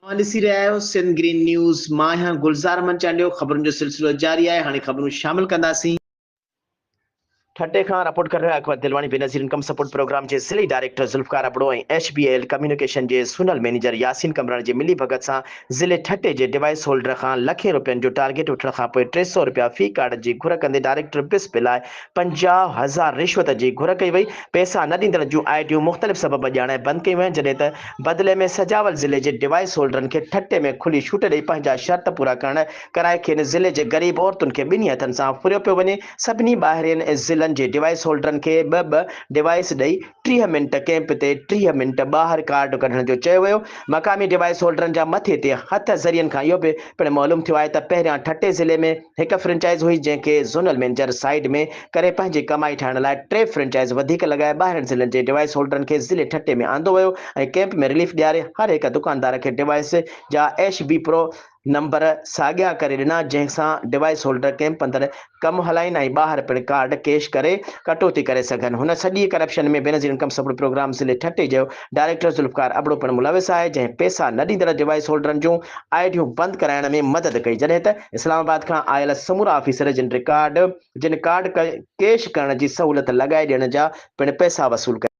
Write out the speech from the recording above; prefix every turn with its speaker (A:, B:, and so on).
A: اوهان ڏسي رهيا آهيو سنڌ گرين نيوز، مان آهيان گلزار احمد چانڊيو، خبرن جو سلسلو جاري آهي، هاڻي خبرون شامل ڪنداسين. ٺٽي کان رپورٽ ڪري رهيو آهي Akbar Dilwani Benazir income support programme جي ضلعي director Zulfiqar Abro ۽ H B L communication جي زونل مئنيجر ياسين قمبراڻي جي ملي ڀڳت سان ضلعي ٺٽي جي ڊوائيس هولڊر کان لکين روپين جو ٽارگيٽ وٺڻ کانپوء 300 روپيا في ڪارڊ جي گهر ڪندي ڊائريڪٽر بسپ لاء 50,000 رشوت جي گهر ڪئي وئي، پئسا نه ڏيندڙن جون آء ڊيون مختلف سبب ڄاڻائي بند ڪيون ويون، جڏهن ته بدلي ۾ سجاول ضلعي جي ڊوائيس هولڊرن کي ٺٽي ۾ کلي ڇوٽ ڏئي پنهنجا شرط پورا ڪرڻ ڪرائي کين ضلعي جي غريب عورتن کي ٻنهي هٿن سان ڦريو پيو وڃي، سڀني ٻاهرين ضلعن جي ڊوائيس هولڊرن کي ٻه ٻه ڊوائيس ڏئي 30 منٽ ڪئمپ تي 30 منٽ ٻاهر ڪارڊ ڪڍڻ جو چيو ويو. مقامي ڊوائيس هولڊرن جا مٿي تي هٿ ذريعن کان اهو به پڻ معلوم ٿيو آهي ته پهريان ٺٽي ضلعي ۾ هڪ فرنچائز هئي جنهن کي زونل مئنيجر سائيڊ ۾ ڪري پنهنجي ڪمائي ٺاهڻ لاء ٽي فرنچائز وڌيڪ لڳائي ٻاهرين ضلعن جي ڊوائيس هولڊرن کي ضلعي ٺٽي ۾ آندو ويو ۽ ڪئمپ ۾ رليف ڏياري هر هڪ دڪاندار کي ڊوائيس جا ايش بي پرو نمبر ساڳيا ڪري ڏنا جنهن سان ڊوائيس هولڊر ڪئمپ اندر ڪم هلائين ۽ ٻاهر پڻ ڪارڊ ڪيش ڪري ڪٽوتي ڪري سگهن. هن سڄي corruption ۾ Benazir income support programme ضلعي ٺٽي جو ڊائريڪٽر ذوالفقار ابڙو پڻ ملوث آهي جنهن پئسا نه ڏيندڙ ڊوائيس هولڊرن جون آء ڊيون بند ڪرائڻ ۾ مدد ڪئي جڏهن ته اسلام آباد کان آيل سمورا آفيسر جن رڪارڊ جن ڪارڊ ڪيش ڪرڻ جي سهولت لڳائي ڏيڻ جا پڻ پئسا وصول ڪيا.